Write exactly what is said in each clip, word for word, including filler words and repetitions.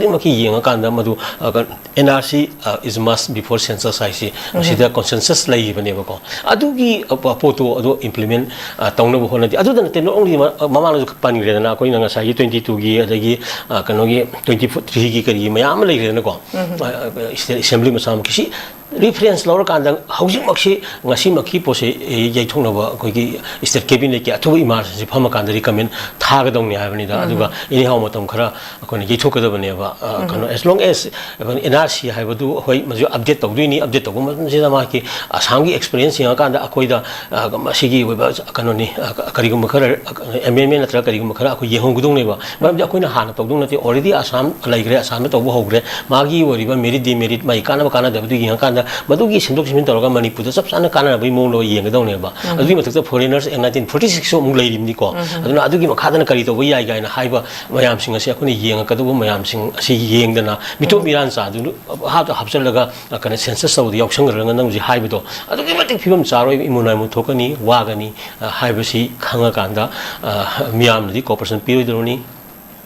ꯈꯨꯗꯤꯡꯃꯛꯀꯤ ꯌꯦꯡꯉꯀꯥꯟꯗ ꯃꯗꯨ, ꯑ, ꯀ-, N R C, ꯑ, is must before census ꯍꯥꯏꯁꯤ ꯃꯁꯤꯗ consensus ꯂꯩꯔꯤꯕꯅꯦꯕꯀꯣ꯫ ꯑꯗꯨꯒꯤ, ꯑ, ꯄ-, ꯄꯣꯠꯇꯣ ꯑꯗꯨ implement, ꯑ, ꯇꯧꯅꯕ ꯍꯣꯠꯅꯗꯦ꯫ ꯑꯗꯨꯗ ꯅꯠꯇꯦ, not only ꯃ-, ꯃꯃꯥꯡꯗꯁꯨ ꯄꯟꯈ꯭ꯔꯦꯗꯅ, ꯑꯩꯈꯣꯏꯅ ꯉꯁꯥꯏꯒꯤ twenty twoꯒꯤ, ꯑꯗꯒꯤ, ꯑ, ꯀꯩꯅꯣꯒꯤ twenty threeꯒꯤ ꯀꯔꯤꯒꯤ ꯃꯌꯥꯝ ꯑꯃ ꯂꯩꯈ꯭ꯔꯦꯗꯅꯀꯣ꯫ ꯑ, ꯑ, state assembly ꯃꯁꯥꯃꯛꯀꯤ ꯁꯤ reference ꯂꯧꯔꯀꯥꯟꯗ ꯍꯧꯖꯤꯛꯃꯛꯁꯤ, ꯉꯁꯤꯃꯛꯀꯤ ꯄꯣꯠꯁꯦ, ꯑꯦ, ꯌꯩꯊꯣꯛꯅꯕ ꯑꯩꯈꯣꯏꯒꯤ state cabinetꯀꯤ ꯑꯊꯨꯕ emergency ꯐꯝꯃꯀꯥꯟꯗ recommend ꯊꯥꯒꯗꯧꯅꯤ ꯍꯥꯏꯕꯅꯤꯗ꯫ ꯑꯗꯨꯒ anyhow ꯃꯇꯝ ꯈꯔ ꯑꯩꯈꯣꯏꯅ ꯌꯩꯊꯣꯛꯀꯗꯕꯅꯦꯕ꯫ ꯑ, ꯀꯩꯅꯣ, as long as ꯑꯩꯈꯣꯏꯅ N R C ꯍꯥꯏꯕꯗꯨ, ꯍꯣꯏ, ꯃꯁꯤ update ꯇꯧꯗꯣꯏꯅꯤ, update ꯇꯧꯕ ꯃꯇꯝꯁꯤꯗ ꯃꯥꯒꯤ ꯑꯁꯥꯝꯒꯤ experience ꯌꯦꯡꯉꯀꯥꯟꯗ ꯑꯩꯈꯣꯏꯗ, ꯑ, ꯃꯁꯤꯒꯤ ꯑꯣꯏꯕ ꯀꯩꯅꯣꯅꯤ, ꯑ, ꯀꯔꯤꯒꯨꯝꯕ ꯈꯔ, ꯑ, amendment ꯅꯠꯇ꯭ꯔꯒ ꯀꯔꯤꯒꯨꯝꯕ ꯈꯔ ꯑꯩꯈꯣꯏ ꯌꯦꯡꯍꯧꯒꯗꯧꯅꯦꯕ꯫ ꯃꯔꯝꯗꯤ ꯑꯩꯈꯣꯏꯅ ꯍꯥꯟꯅ ꯇꯧꯗꯧ ꯅꯠꯇꯦ, already ꯑꯁꯥꯝ ꯂꯩꯈ꯭ꯔꯦ, ꯑꯁꯥꯝꯗ ꯇꯧꯕ ꯍꯧꯈ꯭ꯔꯦ꯫ ꯃꯥꯒꯤ ꯑꯣꯏꯔꯤꯕ merit demerit, ꯃꯥꯒꯤ ꯀꯥꯟꯅꯕ ꯀꯥꯟꯅꯗꯕꯗꯨ ꯌꯦꯡꯉꯀꯥꯟꯗ ꯃꯗꯨꯒꯤ ꯁꯦꯝꯗꯣꯛ ꯁꯦꯝꯖꯤꯟ ꯇꯧꯔꯒ ꯃꯅꯤꯄꯨꯔꯗ ꯆꯞ ꯆꯥꯅ ꯀꯥꯟꯅꯅꯕꯒꯤ ꯃꯑꯣꯡꯗ ꯌꯦꯡꯒꯗꯧꯅꯦꯕ꯫ ꯑꯗꯨꯒꯤ ꯃꯊꯛꯇ Foreigners Act nineteen forty sixꯁꯨ ꯑꯃꯨꯛ ꯂꯩꯔꯤꯕꯅꯤꯀꯣ꯫ ꯑꯗꯨꯅ ꯑꯗꯨꯒꯤ ꯃꯈꯥꯗꯅ ꯀꯔꯤ ꯇꯧꯕ ꯌꯥꯏ ꯀꯥꯏꯅ ꯍꯥꯏꯕ ꯃꯌꯥꯝꯁꯤꯡ ꯑꯁꯤ ꯑꯩꯈꯣꯏꯅ ꯌꯦꯡꯉꯛꯀꯗꯧꯕ ꯃꯌꯥꯝꯁꯤꯡ ꯑꯁꯤ ꯌꯦꯡꯗꯅ ꯃꯤꯇꯣꯞ ꯃꯤꯔꯥꯟ ꯆꯥꯗꯨ ꯍꯥꯞꯇ ꯍꯥꯞꯆꯜꯂꯒ, ꯑ, ꯀꯩꯅꯣ, census ꯇꯧꯕꯗ ꯌꯥꯎꯁꯪꯈ꯭ꯔꯒ ꯅꯪ ꯍꯧꯖꯤꯛ ꯍꯥꯏꯕꯗꯣ ꯑꯗꯨꯛꯀꯤ ꯃꯇꯤꯛ ꯐꯤꯕꯝ ꯆꯥꯔꯣꯏ, ꯏꯃꯣꯏ ꯅꯥꯏꯃꯣꯏ ꯊꯣꯛꯀꯅꯤ, ꯋꯥꯒꯅꯤ, ꯑ, ꯍꯥꯏꯕꯁꯤ ꯈꯪꯉꯀꯥꯟꯗ, ꯑ, ꯃꯤꯌꯥꯝꯅꯗꯤ cooperation ꯄꯤꯔꯣꯏꯗꯧꯔꯅꯤ꯫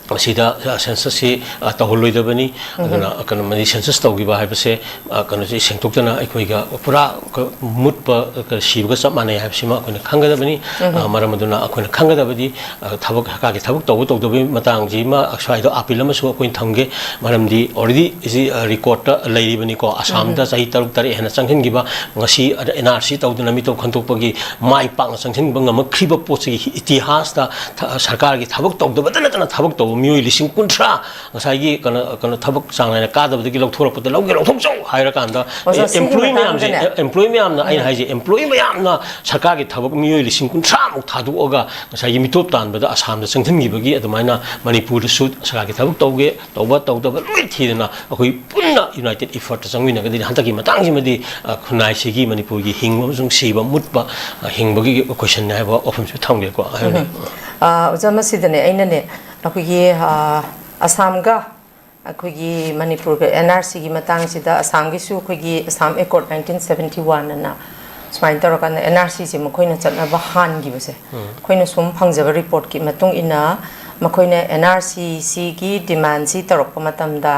ꯃꯁꯤꯗ, ꯑ, censusꯁꯤ, ꯑ, ꯇꯧꯍꯜꯂꯣꯏꯗꯕꯅꯤ꯫ ꯑꯗꯨꯅ, ꯑ, ꯀꯩꯅꯣ, ꯃꯁꯤ census ꯇꯧꯈꯤꯕ ꯍꯥꯏꯕꯁꯦ, ꯑ, ꯀꯩꯅꯣꯁꯤ ꯁꯦꯡꯗꯣꯛꯇꯅ ꯑꯩꯈꯣꯏꯒ ꯄꯨꯔꯥ ꯀ-, ꯃꯨꯠꯄ, ꯀ-, ꯁꯤꯕꯒ ꯆꯞ ꯃꯥꯟꯅꯩ ꯍꯥꯏꯕꯁꯤꯃ ꯑꯩꯈꯣꯏꯅ ꯈꯪꯒꯗꯕꯅꯤ꯫ ꯑ, ꯃꯔꯝ ꯑꯗꯨꯅ ꯑꯩꯈꯣꯏꯅ ꯈꯪꯒꯗꯕꯗꯤ, ꯑ, ꯊꯕꯛ, ꯁꯔꯀꯥꯔꯒꯤ ꯊꯕꯛ ꯇꯧꯕ ꯇꯧꯗꯕꯒꯤ ꯃꯇꯥꯡꯁꯤꯃ ꯁ꯭ꯋꯥꯏꯗ appeal ꯑꯃꯁꯨ ꯑꯩꯈꯣꯏꯅ ꯊꯝꯒꯦ꯫ ꯃꯔꯝꯗꯤ already ꯁꯤ, ꯑ, recordꯇ ꯂꯩꯔꯤꯕꯅꯤꯀꯣ꯫ ꯑꯁꯥꯝꯗ ꯆꯍꯤ ꯇꯔꯨꯛ ꯇꯔꯦꯠ ꯍꯦꯟꯅ ꯆꯪꯁꯤꯟꯈꯤꯕ, ꯉꯁꯤ N R C ꯇꯧꯗꯅ ꯃꯤꯇꯣꯞ ꯈꯟꯗꯣꯛꯄꯒꯤ ꯃꯥꯏ ꯄꯥꯛꯅ ꯆꯪꯁꯤꯟꯕ ꯉꯝꯃꯛꯈ꯭ꯔꯤꯕ ꯄꯣꯠꯁꯤꯒꯤ ꯏꯇꯤꯍꯥꯁꯇ ꯊ-, ꯁꯔꯀꯥꯔꯒꯤ ꯊꯕꯛ ꯇꯧꯗꯕꯇ ꯅꯠꯇꯅ ꯊꯕꯛ ꯇꯧꯕ ꯃꯤꯑꯣꯏ ꯂꯤꯁꯤꯡ ꯀꯨꯟꯊ꯭ꯔꯥ ꯉꯁꯥꯏꯒꯤ ꯀꯩꯅꯣ, ꯀꯩꯅꯣ, ꯊꯕꯛ ꯆꯥꯡ ꯅꯥꯏꯅ ꯀꯥꯗꯕꯗꯒꯤ ꯂꯧꯊꯣꯔꯛꯄꯗ ꯂꯧꯒꯦ ꯂꯧꯊꯣꯛꯆꯧ ꯍꯥꯏꯔꯀꯥꯟꯗ, ꯑꯣꯖꯥ, ꯑꯦ, ꯁꯤꯒꯤ employee ꯃꯌꯥꯝꯁꯦ, ꯃꯇꯥꯡꯗꯅꯦ꯫ ꯑꯦ, employee ꯃꯌꯥꯝꯅ, ꯑꯩꯅ ꯍꯥꯏꯁꯦ, employee ꯃꯌꯥꯝꯅ ꯁꯔꯀꯥꯔꯒꯤ ꯊꯕꯛ ꯃꯤꯑꯣꯏ ꯂꯤꯁꯤꯡ ꯀꯨꯟꯊ꯭ꯔꯥꯃꯨꯛ ꯊꯥꯗꯣꯛꯑꯒ ꯉꯁꯥꯏꯒꯤ ꯃꯤꯇꯣꯞ ꯇꯥꯟꯕꯗ ꯑꯁꯥꯝꯗ ꯆꯪꯁꯤꯟꯈꯤꯕꯒꯤ ꯑꯗꯨꯃꯥꯏꯅ ꯃꯅꯤꯄꯨꯔꯗꯁꯨ ꯁꯔꯀꯥꯔꯒꯤ ꯊꯕꯛ ꯇꯧꯒꯦ, ꯇꯧꯕ ꯇꯧꯗꯕ ꯂꯣꯏ ꯊꯤꯗꯅ ꯑꯩꯈꯣꯏ ꯄꯨꯟꯅ united effortꯇ ꯆꯪꯃꯤꯟꯅꯒꯗꯣꯏꯅꯤ꯫ ꯍꯟꯗꯛꯀꯤ ꯃꯇꯥꯡꯁꯤꯃꯗꯤ, ꯑ, ꯈꯨꯟꯅꯥꯏꯁꯤꯒꯤ ꯃꯅꯤꯄꯨꯔꯒꯤ ꯍꯤꯡꯕ ꯑꯃꯁꯨꯡ ꯁꯤꯕ ꯃꯨꯠꯄ, ꯑ, ꯍꯤꯡꯕꯒꯤ questionꯅꯤ ꯍꯥꯏꯕ ꯋꯥꯐꯝꯁꯤ ꯊꯝꯒꯦꯀꯣ꯫ ꯎꯝ꯫ ꯑ, ꯑꯣꯖꯥ, ꯃꯁꯤꯗꯅꯦ ꯑꯩꯅꯅꯦ ꯑꯩꯈꯣꯏꯒꯤ, ꯑ, ꯑꯁꯥꯝꯒ ꯑꯩꯈꯣꯏꯒꯤ ꯃꯅꯤꯄꯨꯔꯒ N R Cꯒꯤ ꯃꯇꯥꯡꯁꯤꯗ ꯑꯁꯥꯝꯒꯤꯁꯨ ꯑꯩꯈꯣꯏꯒꯤ Assam Accord nineteen seventy one ꯑꯅ ꯁꯨꯃꯥꯏꯅ ꯇꯧꯔꯀꯥꯟꯗ N R Cꯁꯦ ꯃꯈꯣꯏꯅ ꯆꯠꯅꯕ ꯍꯥꯟꯈꯤꯕꯁꯦ, ꯑꯩꯈꯣꯏꯅ ꯁꯨꯝ ꯐꯪꯖꯕ reportꯀꯤ ꯃꯇꯨꯡ ꯏꯟꯅ, ꯃꯈꯣꯏꯅ ꯑꯦꯟ ꯑꯥꯔ ꯁꯤ ꯁꯤꯒꯤ ꯗꯤꯃꯥꯟꯁꯤ ꯇꯧꯔꯛꯄ ꯃꯇꯝꯗ,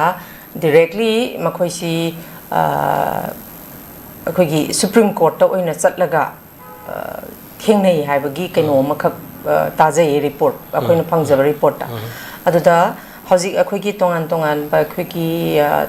ꯗꯤꯔꯦꯛꯂꯤ ꯃꯈꯣꯏꯁꯤ, ꯑ, ꯑꯩꯈꯣꯏꯒꯤ ꯁꯨꯄ꯭ꯔꯤꯝ ꯀꯣꯔꯠꯇ ꯑꯣꯏꯅ ꯆꯠꯂꯒ, ꯑ, ꯊꯦꯡꯅꯩ ꯍꯥꯏꯕꯒꯤ ꯀꯩꯅꯣ ꯎꯝ꯫ ꯑꯃꯈꯛ, ꯑ, ꯇꯥꯖꯩꯌꯦ, ꯔꯤꯄꯣꯔꯠ, ꯑꯩꯈꯣꯏꯅ ꯎꯝ꯫ ꯐꯪꯖꯕ ꯔꯤꯄꯣꯔꯠꯇ꯫ ꯎꯝ꯫ ꯑꯗꯨꯗ ꯍꯧꯖꯤꯛ ꯑꯩꯈꯣꯏꯒꯤ ꯇꯣꯉꯥꯟ ꯇꯣꯉꯥꯟꯕ ꯑꯩꯈꯣꯏꯒꯤ, ꯑ,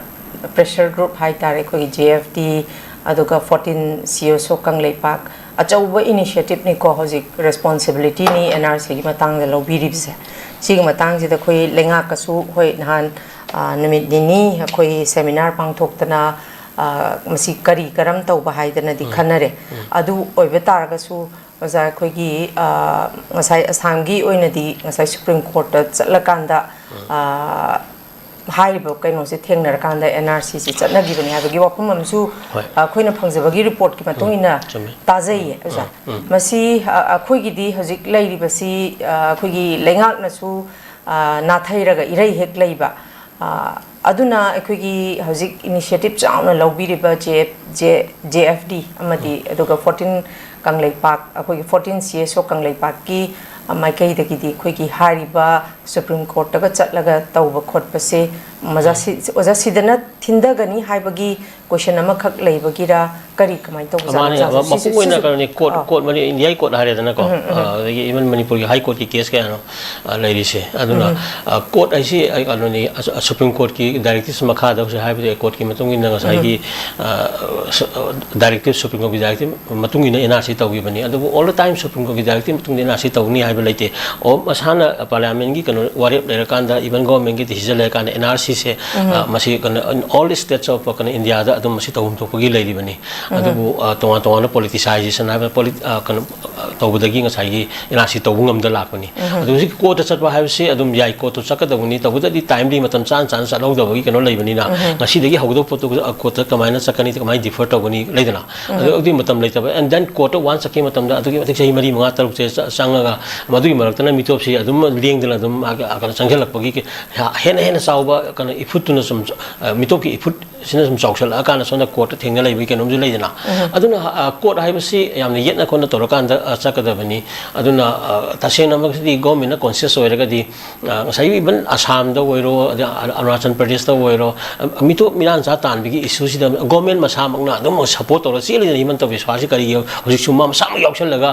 ꯄ꯭ꯔꯦꯁꯔ ꯒ꯭ꯔꯨꯞ ꯍꯥꯏ ꯇꯥꯔꯦ, ꯑꯩꯈꯣꯏꯒꯤ ꯖꯦ ꯑꯦꯐ ꯇꯤ, ꯑꯗꯨꯒ ꯐꯣꯔꯇꯤꯟ ꯁꯤ ꯑꯦꯁ ꯑꯣ ꯀꯪꯂꯩꯄꯥꯛ, ꯑꯆꯧꯕ ꯏꯅꯤꯁꯤꯌꯦꯇꯤꯞꯅꯤꯀꯣ ꯍꯧꯖꯤꯛ ꯔꯦꯁꯄꯣꯟꯁꯤꯕꯤꯂꯤꯇꯤꯅꯤ ꯑꯦꯟ ꯑꯥꯔ ꯁꯤꯒꯤ ꯃꯇꯥꯡꯗ ꯂꯧꯕꯤꯔꯤꯕꯁꯦ꯫ ꯁꯤꯒꯤ ꯃꯇꯥꯡꯁꯤꯗ ꯑꯩꯈꯣꯏ ꯂꯩꯉꯥꯛꯀꯁꯨ, ꯍꯣꯏ, ꯅꯍꯥꯟ, ꯑ, ꯅꯨꯃꯤꯠ ꯅꯤꯅꯤ ꯑꯩꯈꯣꯏ ꯁꯦꯃꯤꯅꯥꯔ ꯄꯥꯡꯊꯣꯛꯇꯅ, ꯑ, ꯃꯁꯤ ꯀꯔꯤ ꯀꯔꯝ ꯇꯧꯕ ꯍꯥꯏꯗꯅꯗꯤ ꯎꯝ꯫ ꯈꯟꯅꯔꯦ꯫ ꯎꯝ꯫ ꯑꯗꯨ ꯑꯣꯏꯕ ꯇꯥꯔꯒꯁꯨ, ꯑꯣꯖꯥ, ꯑꯩꯈꯣꯏꯒꯤ, ꯑ, ꯉꯁꯥꯏ ꯑꯁꯥꯝꯒꯤ ꯑꯣꯏꯅꯗꯤ ꯉꯁꯥꯏ ꯁꯨꯄ꯭ꯔꯤꯝ ꯀꯣꯔꯠꯇ ꯆꯠꯂꯀꯥꯟꯗ, ꯎꯝ꯫ ꯑ, ꯍꯥꯏꯔꯤꯕ ꯀꯩꯅꯣꯁꯦ ꯊꯦꯡꯅꯔꯀꯥꯟꯗ ꯑꯦꯟ ꯑꯥꯔ ꯁꯤꯁꯤ ꯆꯠꯅꯈꯤꯕꯅꯤ ꯍꯥꯏꯕꯒꯤ ꯋꯥꯐꯝ ꯑꯃꯁꯨ, ꯍꯣꯏ꯫ ꯑ, ꯑꯩꯈꯣꯏꯅ ꯐꯪꯖꯕꯒꯤ ꯔꯤꯄꯣꯔꯠꯀꯤ ꯃꯇꯨꯡ ꯎꯝ, ꯏꯟꯅ ꯆꯨꯝꯃꯤ꯫ ꯇꯥꯖꯩꯌꯦ, ꯎꯝ, ꯑꯣꯖꯥ꯫ ꯎꯝ, ꯎꯝ꯫ ꯃꯁꯤ, ꯑ, ꯑꯩꯈꯣꯏꯒꯤꯗꯤ ꯍꯧꯖꯤꯛ ꯂꯩꯔꯤꯕꯁꯤ, ꯑ, ꯑꯩꯈꯣꯏꯒꯤ ꯂꯩꯉꯥꯛꯅꯁꯨ, ꯑ, ꯅꯥꯊꯩꯔꯒ ꯏꯔꯩ ꯍꯦꯛ ꯂꯩꯕ, ꯑ, ꯑꯗꯨꯅ ꯑꯩꯈꯣꯏꯒꯤ ꯍꯧꯖꯤꯛ ꯏꯅꯤꯁꯤꯌꯦꯇꯤꯞ ꯆꯥꯎꯅ ꯂꯧꯕꯤꯔꯤꯕ J, J, J F D ꯑꯃꯗꯤ ꯎꯝ꯫ ꯑꯗꯨꯒ ꯐꯣꯔꯇꯤꯟ ꯀꯪꯂꯩꯄꯥꯛ, ꯑꯩꯈꯣꯏꯒꯤ ꯐꯣꯔꯇꯤꯟ ꯁꯤ ꯑꯦꯁ ꯑꯣ ꯀꯪꯂꯩꯄꯥꯛꯀꯤ, ꯑ, ꯃꯥꯏꯀꯩꯗꯒꯤꯗꯤ ꯑꯩꯈꯣꯏꯒꯤ ꯍꯥꯏꯔꯤꯕ ꯁꯨꯄ꯭ꯔꯤꯝ ꯀꯣꯔꯠꯇꯒ ꯆꯠꯂꯒ ꯇꯧꯕ ꯈꯣꯠꯄꯁꯦ, ꯑꯣꯖꯥ, ꯎꯝ꯫ ꯁꯤ-, ꯑꯣꯖꯥ, ꯁꯤꯗꯅ ꯊꯤꯟꯊꯒꯅꯤ ꯍꯥꯏꯕꯒꯤ ꯀꯣꯏꯁꯟ ꯑꯃꯈꯛ ꯂꯩꯕꯒꯤꯔ, ꯀꯔꯤ ꯀꯃꯥꯏꯅ ꯇꯧꯕꯖꯥꯠꯅꯣ, ꯃꯥꯅꯦ, ꯑꯣꯖꯥ? ꯃ-, ꯁꯤꯁꯨ, ꯃꯄꯨꯡ ꯑꯣꯏꯅ ꯁꯤꯁꯨ, ꯀꯩꯅꯣꯅꯤ, ꯀꯣꯔꯠ, ꯑꯥ꯫ ꯀꯣꯔꯠ ꯃꯅꯤ-, ꯏꯟꯗꯤꯌꯥꯒꯤ ꯀꯣꯔꯠ ꯍꯥꯏꯔꯦꯗꯅꯀꯣ꯫ ꯎꯝ, ꯎꯝ, ꯎꯝ꯫ ꯑ, ꯑꯗꯒꯤ even ꯃꯅꯤꯄꯨꯔꯒꯤ ꯍꯥꯏ ꯀꯣꯔꯠꯀꯤ ꯀꯦꯁ ꯀꯌꯥꯅꯣ, ꯑ, ꯂꯩꯔꯤꯁꯦ꯫ ꯑꯗꯨꯅ, ꯎꯝ꯫ ꯑ, ꯀꯣꯔꯠ ꯍꯥꯏꯁꯤ, ꯑ, ꯀꯩꯅꯣꯅꯤ, ꯑ, ꯁꯨꯄ꯭ꯔꯤꯝ ꯀꯣꯔꯠꯀꯤ ꯗꯥꯏꯔꯦꯛꯇꯤꯞꯁ ꯃꯈꯥꯗ ꯍꯧꯖꯤꯛ ꯍꯥꯏꯕꯗꯤ ꯀꯣꯔꯠꯀꯤ ꯃꯇꯨꯡ ꯏꯟꯅ ꯉꯁꯥꯏꯒꯤ, ꯎꯝ꯫ ꯑ, ꯁ-, ꯑ, ꯗꯥꯏꯔꯦꯛꯇꯤꯞ, ꯁꯨꯄ꯭ꯔꯤꯝ ꯀꯣꯔꯠꯀꯤ ꯗꯥꯏꯔꯦꯛꯇꯤꯞ ꯃꯇꯨꯡ ꯏꯟꯅ ꯑꯦꯟ ꯑꯥꯔ ꯁꯤ ꯇꯧꯈꯤꯕꯅꯤ꯫ ꯑꯗꯨꯕꯨ all the time supreme ꯀꯣꯔꯠꯀꯤ directive ꯃꯇꯨꯡ ꯏꯟꯅ ꯑꯦꯟ ꯑꯥꯔ ꯁꯤ ꯇꯧꯅꯤ ꯍꯥꯏꯕ ꯂꯩꯇꯦ꯫ ꯑꯣ, ꯃꯁꯥꯅ ꯄꯥꯔꯂꯤꯌꯥꯃꯦꯟꯒꯤ ꯀꯩꯅꯣ ꯋꯥꯔꯦꯞ ꯂꯩꯔꯀꯥꯟꯗ, even ꯒꯣꯚꯔꯟꯃꯦꯟꯠꯀꯤ ꯗꯤꯁꯤꯖꯟ ꯂꯩꯔꯀꯥꯟꯗ ꯑꯦꯟ ꯑꯥꯔ ꯁꯤꯁꯦ, ꯎꯝ꯫ ꯑ, ꯃꯁꯤ ꯀꯩꯅꯣ, all states of ꯀꯩꯅꯣ ꯏꯟꯗꯤꯌꯥꯗ ꯑꯗꯨꯝ ꯃꯁꯤ ꯇꯧꯐꯝ ꯊꯣꯛꯄꯒꯤ ꯂꯩꯔꯤꯕꯅꯤ꯫ ꯎꯝ꯫ ꯑꯗꯨꯕꯨ, ꯑ, ꯇꯣꯉꯥꯟ ꯇꯣꯉꯥꯟꯕ ꯄꯣꯂꯤꯇꯤꯁꯥꯏꯖꯦꯁꯟ ꯍꯥꯏꯕ ꯄꯣꯂꯤ-, ꯑ, ꯀꯩꯅꯣ, ꯑ, ꯇꯧꯕꯗꯒꯤ ꯉꯁꯥꯏꯒꯤ ꯑꯦꯟ ꯑꯥꯔ ꯁꯤ ꯇꯧꯕ ꯉꯝꯗ ꯂꯥꯛꯄꯅꯤ꯫ ꯎꯝ꯫ ꯑꯗꯨ ꯍꯧꯖꯤꯛ ꯀꯣꯔꯠꯇ ꯆꯠꯄ ꯍꯥꯏꯕꯁꯤ ꯑꯗꯨꯝ ꯌꯥꯏ, ꯀꯣꯔꯠꯇ ꯆꯠꯀꯗꯧꯕꯅꯤ, ꯇꯧꯕꯇꯗꯤ ꯇꯥꯏꯝꯂꯤ ꯃꯇꯝ ꯆꯥꯅ ꯆꯥꯅ ꯆꯠꯍꯧꯗꯕꯒꯤ ꯀꯩꯅꯣ ꯂꯩꯕꯅꯤꯅ, ꯎꯝ꯫ ꯉꯁꯤꯗꯒꯤ ꯍꯧꯗꯧ ꯄꯣꯠꯇꯨ, ꯑ, ꯀꯣꯔꯠꯇ ꯀꯃꯥꯏꯅ ꯆꯠꯀꯅꯤ, ꯀꯃꯥꯏꯅ ꯗꯤꯐꯔ ꯇꯧꯒꯅꯤ ꯂꯩꯗꯅ꯫ ꯎꯝ꯫ ꯑꯗꯨ, ꯑꯗꯨꯒꯤ ꯃꯇꯝ ꯂꯩꯇꯕ, and then ꯀꯣꯔꯠꯇ ꯋꯥꯟꯁ ꯆꯠꯈꯤꯕ ꯃꯇꯝꯗ ꯑꯗꯨꯒꯤ ꯃꯇꯤꯛ ꯆꯍꯤ ꯃꯔꯤ ꯃꯉꯥ ꯇꯔꯨꯛꯁꯦ ꯆ-, ꯆꯪꯉꯒ, ꯃꯗꯨꯒꯤ ꯃꯔꯛꯇꯅ ꯃꯤꯇꯣꯞꯁꯤ ꯑꯗꯨꯝ ꯂꯦꯡꯗꯅ ꯑꯗꯨꯝ ꯃꯥꯒꯤ, ꯑ, ꯀꯩꯅꯣ ꯆꯪꯁꯤꯜꯂꯛꯄꯒꯤ ꯍꯦꯟꯅ ꯍꯦꯟꯅ ꯆꯥꯎꯕ ꯀꯩꯅꯣ ꯏꯐꯨꯠꯇꯨꯅ ꯁꯨꯝ, ꯑ, ꯃꯤꯇꯣꯞꯀꯤ ꯏꯐꯨꯠ ꯁꯤꯅ ꯁꯨꯝ ꯆꯥꯎꯁꯜꯂꯛꯑꯀꯥꯟꯗ ꯁꯣꯝꯗ ꯀꯣꯔꯠꯇ ꯊꯦꯡꯅ ꯂꯩꯕꯒꯤ ꯀꯩꯅꯣꯝꯁꯨ ꯂꯩꯗꯅ꯫ ꯑꯗꯨꯅ ꯀꯣꯔꯠ ꯍꯥꯏꯕꯁꯤ ꯌꯥꯝꯅ ꯌꯦꯠꯅ ꯈꯣꯠꯅ ꯇꯧꯔꯀꯥꯟꯗ ꯆꯠꯀꯗꯕꯅꯤ꯫ ꯑꯗꯨꯅ ꯇꯁꯦꯡꯅꯃꯛꯇꯤ ꯒꯣꯔꯃꯦꯟꯅ ꯀꯣꯟꯁꯤꯌꯁ ꯑꯣꯏꯔꯒꯗꯤ, ꯉꯁꯥꯏꯒꯤ ꯏꯚꯟ ꯑꯁꯥꯝꯗ ꯑꯣꯏꯔꯣ, ꯑꯗꯩ ꯑꯔꯨꯅꯥꯆꯜ ꯄ꯭ꯔꯗꯦꯁꯇ ꯑꯣꯏꯔꯣ, ꯃꯤꯇꯣꯞ ꯃꯤꯔꯥꯟꯆꯥ ꯇꯥꯟꯕꯒꯤ ꯏꯁꯨꯁꯤꯗ ꯒꯣꯔꯃꯦꯟ ꯃꯁꯥꯃꯛꯅ ꯑꯗꯨꯝ ꯁꯄꯣꯔꯠ ꯇꯧꯔ ꯆꯦꯜꯂꯤꯗꯅ꯫ ꯍꯤꯃꯟꯇ ꯕꯤꯁ꯭ꯋꯥꯁꯤ ꯀꯔꯤꯒꯤ ꯍꯧꯖꯤꯛꯁꯨ ꯃꯥ ꯃꯁꯥꯃꯛ ꯌꯥꯎꯁꯜꯂꯒ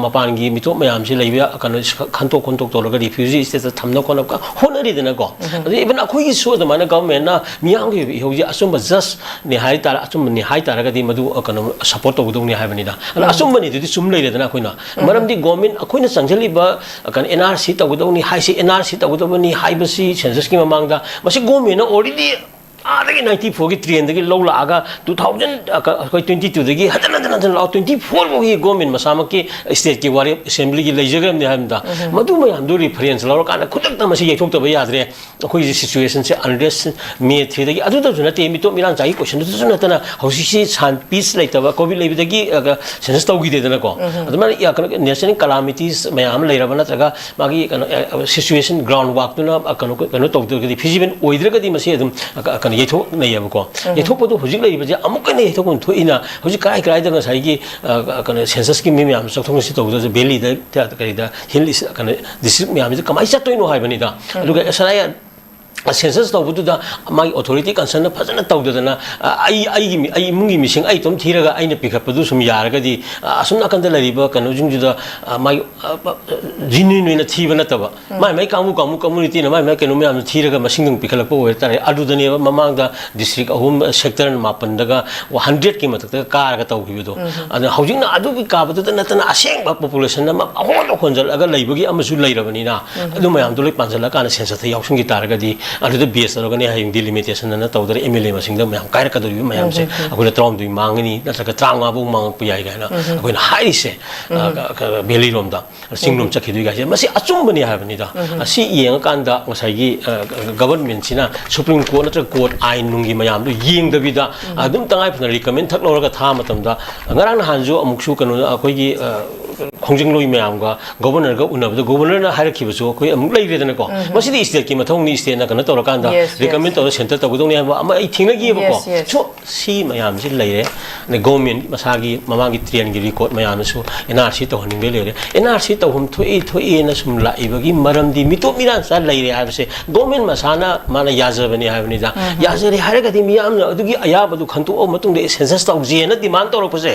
ꯃꯄꯥꯟꯒꯤ ꯃꯤꯇꯣꯞ ꯃꯌꯥꯝꯁꯤ ꯂꯩꯕ ꯀꯩꯅꯣ ꯈꯟꯇꯣꯛ ꯈꯣꯟꯇꯣꯛ ꯇꯧꯔꯒ ꯔꯤꯐ꯭ꯌꯨꯖꯤ ꯁ꯭ꯇꯦꯇꯁꯇ ꯊꯝꯅ ꯈꯣꯠꯅꯕ ꯍꯣꯠꯅꯔꯤꯗꯅꯀꯣ꯫ ꯑꯗꯩ ꯏꯚꯟ ꯑꯩꯈꯣꯏꯒꯤꯁꯨ ꯑꯗꯨꯃꯥꯏꯅ ꯒꯣꯔꯃꯦꯟꯅ ꯃꯤꯌꯥꯝꯒꯤ ꯑꯣꯏꯕ ꯏꯍꯧꯁꯦ ꯑꯆꯨꯝꯕ ꯖꯁꯅꯦ ꯍꯥꯏ ꯇꯥꯔꯦ, ꯑꯆꯨꯝꯕꯅꯤ ꯍꯥꯏ ꯇꯥꯔꯒꯗꯤ ꯃꯗꯨ ꯀꯩꯅꯣ ꯁꯄꯣꯔꯠ ꯇꯧꯒꯗꯧꯅꯤ ꯍꯥꯏꯕꯅꯤꯗ꯫ ꯑꯗꯣ ꯑꯆꯨꯝꯕꯅꯤꯗꯨꯗꯤ ꯆꯨꯝ ꯂꯩꯔꯦꯗꯅ꯫ ꯑꯩꯈꯣꯏꯅ ꯃꯔꯝꯗꯤ ꯒꯣꯔꯃꯦꯟ ꯑꯩꯈꯣꯏꯅ ꯆꯪꯁꯤꯜꯂꯤꯕ ꯀꯩꯅꯣ ꯑꯦꯟ ꯑꯥꯔ ꯁꯤ ꯇꯧꯒꯗꯧꯅꯤ ꯍꯥꯏꯁꯤ, ꯑꯦꯟ ꯑꯥꯔ ꯁꯤ ꯇꯧꯒꯗꯕꯅꯤ ꯍꯥꯏꯕꯁꯤ ꯁꯦꯟꯁꯁꯀꯤ ꯃꯃꯥꯡꯗ ꯃꯁꯤ ꯒꯣꯔꯃꯦꯟꯅ ꯑꯣꯜꯔꯦꯗꯤ ꯑꯥꯗꯒꯤ ꯅꯥꯏꯟꯇꯤ ꯐꯣꯔꯒꯤ ꯇ꯭ꯔꯦꯟꯗꯒꯤ ꯂꯧ ꯂꯥꯛꯑꯒ ꯇꯨ ꯊꯥꯎꯖꯟ ꯑꯩꯈꯣꯏ ꯇ꯭ꯋꯦꯟꯇꯤ ꯇꯨꯗꯒꯤ ꯍꯟꯖꯟ ꯍꯟꯖꯟ ꯍꯟꯖꯟ ꯂꯥꯛꯑꯣ, ꯇ꯭ꯋꯦꯟꯇꯤ ꯐꯣꯔ ꯐꯥꯎꯒꯤ ꯒꯣꯔꯃꯦꯟ ꯃꯁꯥꯃꯛꯀꯤ ꯁ꯭ꯇꯦꯠꯀꯤ ꯋꯥꯔꯦꯞ ꯑꯦꯁꯦꯝꯕ꯭ꯂꯤꯒꯤ ꯂꯩꯖꯈ꯭ꯔꯕꯅꯤ ꯍꯥꯏꯕꯗ ꯃꯗꯨ ꯃꯌꯥꯝꯗꯨ ꯔꯤꯐꯔꯦꯟꯁ ꯂꯧꯔꯀꯥꯟꯗ ꯈꯨꯗꯛꯇ ꯃꯁꯤ ꯌꯩꯊꯣꯛꯇꯕ ꯌꯥꯗ꯭ꯔꯦ꯫ ꯑꯩꯈꯣꯏꯒꯤ ꯁꯤꯆꯨꯋꯦꯁꯟꯁꯦ ꯑꯟꯂꯦꯁ ꯃꯦ ꯊ꯭ꯔꯤꯗꯒꯤ ꯑꯗꯨꯗꯁꯨ ꯅꯠꯇꯦ, ꯃꯤꯇꯣꯞ ꯃꯤꯔꯥꯟꯆꯥꯒꯤ ꯀꯣꯏꯁꯟꯗꯨꯗꯁꯨ ꯅꯠꯇꯅ ꯍꯧꯖꯤꯛꯁꯤ ꯁꯥꯟ ꯄꯤꯁ ꯂꯩꯇꯕ, ꯀꯣꯚꯤꯗ ꯂꯩꯕꯗꯒꯤ ꯁꯦꯟꯁꯁ ꯇꯧꯈꯤꯗꯦꯗꯅꯀꯣ꯫ ꯑꯗꯨꯃꯥꯏꯅ ꯀꯩꯅꯣ ꯅꯦꯆꯔꯦꯜ ꯀꯂꯥꯃꯤꯇꯤꯁ ꯃꯌꯥꯝ ꯑꯃ ꯂꯩꯔꯕ ꯅꯠꯇ꯭ꯔꯒ ꯃꯥꯒꯤ ꯀꯩꯅꯣ ꯁꯤꯆꯨꯋꯦꯁꯟ ꯒ꯭ꯔꯥꯎꯟ ꯋꯥꯛꯇꯨꯅ ꯀꯩꯅꯣ ꯀꯩꯅꯣ ꯇꯧꯗ꯭ꯔꯒꯗꯤ, ꯐꯤꯖꯤꯕꯜ ꯑꯣꯏꯗ꯭ꯔꯒꯗꯤ ꯃꯁꯤ ꯑꯗꯨꯝ ꯀꯩꯅꯣ ꯌꯩꯊꯣꯛꯅꯩꯌꯦꯕꯀꯣ꯫ ꯌꯩꯊꯣꯛꯄꯗꯨ ꯍꯧꯖꯤꯛ ꯂꯩꯔꯤꯕꯁꯦ ꯑꯃꯨꯛꯀ ꯍꯦꯟꯅ ꯌꯩꯊꯣꯛꯐꯝ ꯊꯣꯛꯏꯅ ꯍꯧꯖꯤꯛ ꯀꯔꯥꯏ ꯀꯔꯥꯏꯗ ꯉꯁꯥꯏꯒꯤ ꯀꯩꯅꯣ ꯁꯦꯟꯁꯁꯀꯤ ꯃꯤ ꯃꯌꯥꯝ ꯆꯠꯊꯣꯛ ꯆꯠꯁꯤꯟ ꯇꯧꯕꯗꯁꯨ ꯚꯦꯂꯤꯗ ꯀꯔꯤꯗ ꯍꯤꯜ ꯀꯩꯅꯣ ꯗꯤꯁꯇ꯭ꯔꯤꯛ ꯃꯌꯥꯝꯁꯤꯗ ꯀꯃꯥꯏꯅ ꯆꯠꯇꯣꯏꯅꯣ ꯍꯥꯏꯕꯅꯤꯗ꯫ ꯑꯗꯨꯒ ꯁꯦꯟꯁꯁ ꯇꯧꯕꯗꯨꯗ ꯃꯥꯒꯤ ꯑꯣꯊꯣꯔꯤꯇꯤ ꯀꯟꯁꯔꯟꯅ ꯐꯖꯅ ꯇꯧꯗꯗꯅ, ꯑ, ꯑꯩ, ꯑꯩꯒꯤ ꯃꯤ-, ꯑꯩ ꯏꯃꯨꯡꯒꯤ ꯃꯤꯁꯤꯡ ꯑꯩ ꯏꯇꯣꯝ ꯊꯤꯔꯒ ꯑꯩꯅ ꯄꯤꯈꯠꯄꯗꯨ ꯁꯨꯝ ꯌꯥꯔꯒꯗꯤ, ꯑ, ꯑꯁꯨꯝ ꯅꯥꯀꯟꯗ ꯂꯩꯔꯤꯕ ꯀꯩꯅꯣꯁꯤꯡꯗꯨꯗ, ꯑ, ꯃꯥꯒꯤ, ꯑ, ꯑ, ꯖꯤꯅ꯭ꯌꯨꯏꯟ ꯑꯣꯏꯅ ꯊꯤꯕ ꯅꯠꯇꯕ, ꯃꯥꯏ ꯃꯥꯏ ꯀꯥꯡꯕꯨ, ꯀꯥꯡꯕꯨ ꯀꯝꯃꯨꯅꯤꯇꯤꯅ ꯃꯥꯏ ꯃꯥꯏ ꯀꯩꯅꯣ ꯃꯌꯥꯝꯗꯨ ꯊꯤꯔꯒ ꯃꯁꯤꯡꯗꯪ ꯄꯤꯈꯠꯂꯛꯄ ꯑꯣꯏꯕ ꯇꯥꯔꯦ꯫ ꯑꯗꯨꯗꯅꯦꯕ ꯃꯃꯥꯡꯗ ꯗꯤꯁꯇ꯭ꯔꯤꯛ ꯑꯍꯨꯝ, ꯁꯦꯛꯇꯔ ꯃꯥꯄꯟꯗꯒ ꯍꯟꯗ꯭ꯔꯦꯠꯀꯤ ꯃꯊꯛꯇꯒ ꯀꯥꯔꯒ ꯇꯧꯈꯤꯕꯗꯣ꯫ ꯑꯗꯨꯅ ꯍꯧꯖꯤꯛꯅ ꯑꯗꯨꯒꯤ ꯀꯥꯕꯗꯨꯗ ꯅꯠꯇꯅ ꯑꯁꯦꯡꯕ ꯄꯣꯄꯨꯂꯦꯁꯟ ꯑꯃ ꯑꯍꯣꯟꯕ ꯍꯣꯟꯖꯜꯂꯒ ꯂꯩꯕꯒꯤ ꯑꯃꯁꯨ ꯂꯩꯔꯕꯅꯤꯅ, ꯑꯗꯨ ꯃꯌꯥꯝꯗꯣ ꯂꯣꯏ ꯄꯥꯟꯁꯤꯜꯂꯀꯥꯟꯗ ꯁꯦꯟꯁꯁꯇ ꯌꯥꯎꯁꯟꯈꯤ ꯇꯥꯔꯒꯗꯤ, ꯑꯗꯨꯗ ꯕꯦꯁ ꯇꯧꯔꯒꯅꯦ ꯍꯌꯦꯡ ꯗꯤꯂꯤꯃꯤꯇꯦꯁꯟ ꯑꯅ ꯇꯧꯗꯅ ꯑꯦꯝ ꯑꯦꯜ ꯑꯦ ꯃꯁꯤꯡꯗ ꯃꯌꯥꯝ ꯀꯥꯏꯔꯛꯀꯗꯧꯔꯤꯕ ꯃꯌꯥꯝꯁꯦ ꯑꯩꯈꯣꯏꯅ ꯇꯔꯥꯍꯨꯝꯗꯣꯏ ꯃꯥꯡꯒꯅꯤ, ꯅꯠꯇ꯭ꯔꯒ ꯇꯔꯥꯃꯉꯥꯐꯧ ꯃꯥꯡꯉꯛꯄ ꯌꯥꯏ ꯀꯥꯏꯅ ꯑꯩꯈꯣꯏꯅ ꯍꯥꯏꯔꯤꯁꯦ, ꯑ, ꯀ-, ꯀ-, ꯚꯦꯂꯤꯔꯣꯝꯗ꯫ ꯆꯤꯡꯂꯣꯝ ꯆꯠꯈꯤꯗꯣꯏ ꯀꯥꯏꯁꯦ, ꯃꯁꯤ ꯑꯆꯨꯝꯕꯅꯤ ꯍꯥꯏꯕꯅꯤꯗ꯫ ꯑꯁꯤ ꯌꯦꯡꯉꯀꯥꯟꯗ ꯉꯁꯥꯏꯒꯤ, ꯑ, ꯒ-, ꯒꯚꯔꯟꯃꯦꯟꯁꯤꯅ ꯁꯨꯄ꯭ꯔꯤꯝ ꯀꯣꯔꯠ ꯅꯠꯇ꯭ꯔꯒ ꯀꯣꯔꯠ ꯑꯥꯏꯟ ꯅꯨꯡꯒꯤ ꯃꯌꯥꯝꯗꯣ ꯌꯦꯡꯗꯕꯤꯗ ꯑꯗꯨꯝ ꯇꯉꯥꯏ ꯐꯗꯅ ꯔꯤꯀꯃꯦꯟ ꯊꯛ ꯂꯧꯔꯒ ꯊꯥ ꯃꯇꯝꯗ, ꯉꯔꯥꯡ ꯅꯍꯥꯟꯁꯨ ꯑꯃꯨꯛꯁꯨ ꯀꯩꯅꯣ, ꯑꯩꯈꯣꯏꯒꯤ, ꯑ, ꯈꯣꯡꯖꯪꯂꯣꯏ ꯃꯌꯥꯝꯒ ꯒꯣꯕꯔꯅꯔꯒ ꯎꯅꯕꯗ ꯒꯣꯕꯔꯅꯔꯅ ꯍꯥꯏꯔꯛꯈꯤꯕꯁꯨ ꯑꯩꯈꯣꯏ ꯑꯃꯨꯛ ꯂꯩꯔꯦꯗꯅꯀꯣ꯫ ꯃꯁꯤꯗꯤ ꯁ꯭ꯇꯦꯠꯀꯤ ꯃꯊꯧꯅꯤ, ꯁ꯭ꯇꯦꯠꯅ ꯀꯩꯅꯣ ꯇꯧꯔꯀꯥꯟꯗ ꯔꯤꯀꯃꯦꯟ ꯇꯧꯔ ꯁꯦꯟꯇꯔ ꯇꯧꯒꯗꯧꯅꯤ ꯍꯥꯏꯕ ꯑꯃ ꯑꯩ ꯊꯦꯡꯅꯈꯤꯑꯕꯀꯣ꯫ ꯁꯣ ꯁꯤ ꯃꯌꯥꯝꯁꯤ ꯂꯩꯔꯦ꯫ ꯑꯗꯩ ꯒꯣꯔꯃꯦꯟ ꯃꯁꯥꯒꯤ ꯃꯃꯥꯡꯒꯤ ꯇ꯭ꯔꯦꯟꯒꯤ ꯔꯦꯀꯣꯔꯠ ꯃꯌꯥꯝꯅꯁꯨ ꯑꯦꯟ ꯑꯥꯔ ꯁꯤ ꯇꯧꯍꯟꯅꯤꯡꯕꯩ ꯂꯩꯔꯦ꯫ ꯑꯦꯟ ꯑꯥꯔ ꯁꯤ ꯇꯧꯐꯝ ꯊꯣꯛꯏ ꯊꯣꯛꯏꯅ ꯁꯨꯝ ꯂꯥꯛꯏꯕꯒꯤ ꯃꯔꯝꯗꯤ ꯃꯤꯇꯣꯞ ꯃꯤꯔꯥꯟ ꯆꯥ ꯂꯩꯔꯦ ꯍꯥꯏꯕꯁꯦ ꯒꯣꯔꯃꯦꯟ ꯃꯁꯥꯅ ꯃꯥꯅ ꯌꯥꯖꯕꯅꯤ ꯍꯥꯏꯕꯅꯤꯗ꯫ ꯌꯥꯖꯔꯦ ꯍꯥꯏꯔꯒꯗꯤ ꯃꯤꯌꯥꯝꯅ ꯑꯗꯨꯒꯤ ꯑꯌꯥꯕꯗꯨ ꯈꯟꯗꯣꯛꯑ ꯃꯇꯨꯡꯗ ꯁꯦꯟꯁꯁ ꯇꯧꯁꯦꯅ ꯗꯤꯃꯥꯟ ꯇꯧꯔꯛꯄꯁꯦ,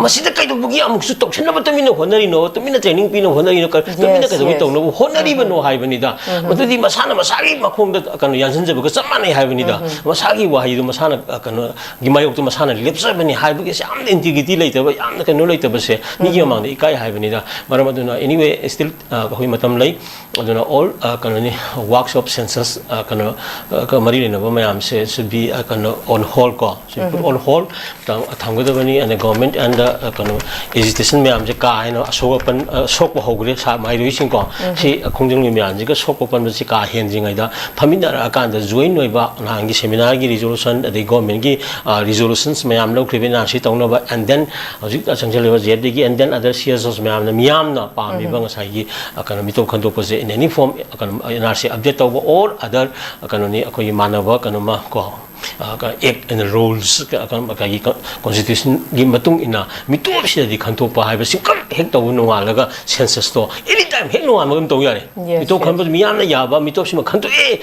ꯃꯁꯤꯗ ꯀꯩꯗꯧꯕꯒꯤ ꯑꯃꯨꯛꯁꯨ ꯇꯧꯁꯤꯟꯅꯕ ꯇꯨꯃꯤꯟꯅ ꯍꯣꯠꯅꯔꯤꯅꯣ? ꯇꯨꯃꯤꯟꯅ ꯇ꯭ꯔꯦꯅꯤꯡ ꯄꯤꯅꯕ ꯍꯣꯠꯅꯔꯤꯅꯣ? ꯀ-, ꯇꯨꯃꯤꯟꯅ ꯀꯩꯗꯧꯕꯒꯤ ꯇꯧꯅꯕ ꯍꯣꯠꯅꯔꯤꯕꯅꯣ ꯍꯥꯏꯕꯅꯤꯗ꯫ ꯃꯗꯨꯗꯤ ꯃꯁꯥꯅ ꯃꯁꯥꯒꯤ ꯃꯈꯣꯡꯗ, ꯀꯩꯅꯣ, ꯌꯥꯟꯁꯤꯟꯖꯕꯒ ꯆꯞ ꯃꯥꯟꯅꯩ ꯍꯥꯏꯕꯅꯤꯗ꯫ ꯃꯁꯥꯒꯤ ꯋꯥꯍꯩꯗꯨ ꯃꯁꯥꯅ, ꯑ, ꯀꯩꯅꯣꯒꯤ ꯃꯥꯌꯣꯛꯇ ꯃꯁꯥꯅ ꯂꯦꯞꯆꯕꯅꯤ ꯍꯥꯏꯕꯒꯤꯁꯦ ꯌꯥꯝꯅ ꯏꯟꯇꯤꯒ꯭ꯔꯤꯇꯤ ꯂꯩꯇꯕ, ꯌꯥꯝꯅ ꯀꯩꯅꯣ ꯂꯩꯇꯕꯁꯦ ꯃꯤꯒꯤ ꯃꯃꯥꯡꯗ ꯏꯀꯥꯏ ꯍꯥꯏꯕꯅꯤꯗ꯫ ꯃꯔꯝ ꯑꯗꯨꯅ, anyway, still, ꯑ, ꯑꯩꯈꯣꯏ ꯃꯇꯝ ꯂꯩ꯫ ꯑꯗꯨꯅ all, ꯑ, ꯀꯩꯅꯣꯅꯤ, works of census, ꯑ, ꯀꯩꯅꯣ, ꯑ, ꯀ-, ꯃꯔꯤ ꯂꯩꯅꯕ ꯃꯌꯥꯝꯁꯦ should be, ꯑ, ꯀꯩꯅꯣ, on hold ꯀꯣ, should put on hold ꯊꯝ-, ꯊꯝꯒꯗꯕꯅꯤ꯫ ꯑꯗ government and, ꯑ, ꯀꯩꯅꯣ, agitation ꯃꯌꯥꯝꯁꯦ ꯀꯥ ꯍꯦꯟꯅ ꯑꯁꯣꯛ ꯑꯄꯟ, ꯑ, ꯁꯣꯛꯄ ꯍꯧꯈ꯭ꯔꯦ ꯁꯥ-, ꯃꯍꯩꯔꯣꯏꯁꯤꯡꯀꯣ꯫ ꯁꯤ, ꯑ, ꯈꯣꯡꯖꯪꯂꯣꯏ ꯃꯌꯥꯝꯁꯤꯒ ꯁꯣꯛꯄ ꯄꯟꯕꯁꯤ ꯀꯥ ꯍꯦꯟꯗ꯭ꯔꯤꯉꯩꯗ ꯐꯝꯃꯤꯟꯅꯔꯛꯑꯀꯥꯟꯗ join ꯑꯣꯏꯕ ꯅꯍꯥꯟꯒꯤ seminarꯒꯤ resolution ꯑꯗꯩ governmentꯀꯤ, ꯑ, resolutions ꯃꯌꯥꯝ ꯂꯧꯈ꯭ꯔꯤꯕ ꯑꯦꯟ ꯑꯥꯔ ꯁꯤ ꯇꯧꯅꯕ, and then ꯍꯧꯖꯤꯛ ꯆꯪꯁꯤꯜꯂꯤꯕ ꯖꯦ ꯑꯦꯐ ꯗꯤꯒꯤ, and then other C S Os ꯃꯌꯥꯝꯅ, ꯃꯤꯌꯥꯝꯅ ꯄꯥꯝꯃꯤꯕ ꯉꯁꯥꯏꯒꯤ, ꯑ, ꯀꯩꯅꯣ, ꯃꯤꯇꯣꯞ ꯈꯟꯗꯣꯛꯄꯁꯦ in any form, ꯑ, ꯀꯩꯅꯣ, ꯑꯦꯟ ꯑꯥꯔ ꯁꯤ update ꯇꯧꯕ or other, ꯑ, ꯀꯩꯅꯣꯅꯤ, ꯑꯩꯈꯣꯏꯒꯤ ꯃꯥꯟꯅꯕ ꯀꯩꯅꯣꯃ ꯀꯣ, ꯑ, ꯀ-, act and rules, ꯀ-, ꯀ-, ꯀꯩꯒꯤ ꯀ-, constitutionꯒꯤ ꯃꯇꯨꯡ ꯏꯟꯅ ꯃꯤꯇꯣꯞꯁꯤꯗꯗꯤ ꯈꯟꯗꯣꯛꯄ ꯍꯥꯏꯕꯁꯤꯈꯛ ꯍꯦꯛ ꯇꯧꯕ, ꯅꯣꯡꯉꯥꯜꯂꯒ censusꯇꯣ anytime ꯍꯦꯛ ꯅꯣꯡꯉꯥꯟꯕꯒ ꯑꯗꯨꯝ ꯇꯧ ꯌꯥꯔꯦ꯫ Yes, ꯃꯤꯇꯣꯞ yes. ꯈꯟꯕꯗꯨ ꯃꯤꯌꯥꯝꯅ ꯌꯥꯕ ꯃꯤꯇꯣꯞꯁꯤꯃ ꯈꯟꯗꯣꯛꯑꯦ,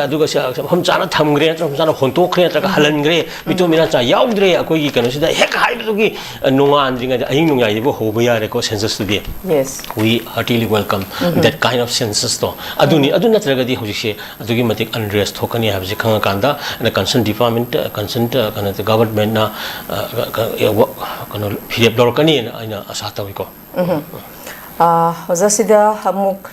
ꯑꯗꯨꯒ ꯁ-, ꯃꯐꯝ ꯆꯥꯅ ꯊꯝꯈ꯭ꯔꯦ ꯅꯠꯇ꯭ꯔꯒ ꯃꯐꯝ ꯆꯥꯅ ꯍꯣꯟꯇꯣꯛꯈ꯭ꯔꯦ ꯅꯠꯇ꯭ꯔꯒ ꯍꯜꯍꯟꯈ꯭ꯔꯦ, ꯃꯤꯇꯣꯞ ꯃꯤꯔꯥ ꯆꯥ ꯌꯥꯎꯗ꯭ꯔꯦ ꯑꯩꯈꯣꯏꯒꯤ ꯀꯩꯅꯣꯁꯤꯗ ꯍꯦꯛ ꯍꯥꯏꯕꯗꯨꯒꯤ, ꯑ, ꯅꯣꯡꯉꯥꯟꯗ꯭ꯔꯤꯉꯩꯗ ꯑꯍꯤꯡ ꯅꯣꯡꯌꯥꯏꯗꯕꯨ ꯍꯧꯕ ꯌꯥꯔꯦꯀꯣ censusꯇꯨꯗꯤ꯫ Yes. We heartily welcome that kind of censusꯇꯣ꯫ ꯑꯗꯨꯅꯤ, ꯑꯗꯨ ꯅꯠꯇ꯭ꯔꯒꯗꯤ ꯍꯧꯖꯤꯛꯁꯦ ꯑꯗꯨꯛꯀꯤ ꯃꯇꯤꯛ unrest ꯊꯣꯛꯀꯅꯤ ꯍꯥꯏꯕꯁꯤ ꯈꯪꯉꯀꯥꯟꯗ, ꯑꯩꯅ concern department, concern, ꯑ, ꯀꯩꯅꯣ, governmentꯅ, ꯑ, ꯀ-, ꯀ-, ꯀꯩꯅꯣ, ꯐꯤꯔꯦꯞ ꯂꯧꯔꯛꯀꯅꯤꯅ ꯑꯩꯅ ꯑꯁꯥ ꯇꯧꯏꯀꯣ꯫ ꯑ, ꯑꯣꯖꯥ, ꯁꯤꯗ ꯑꯃꯨꯛ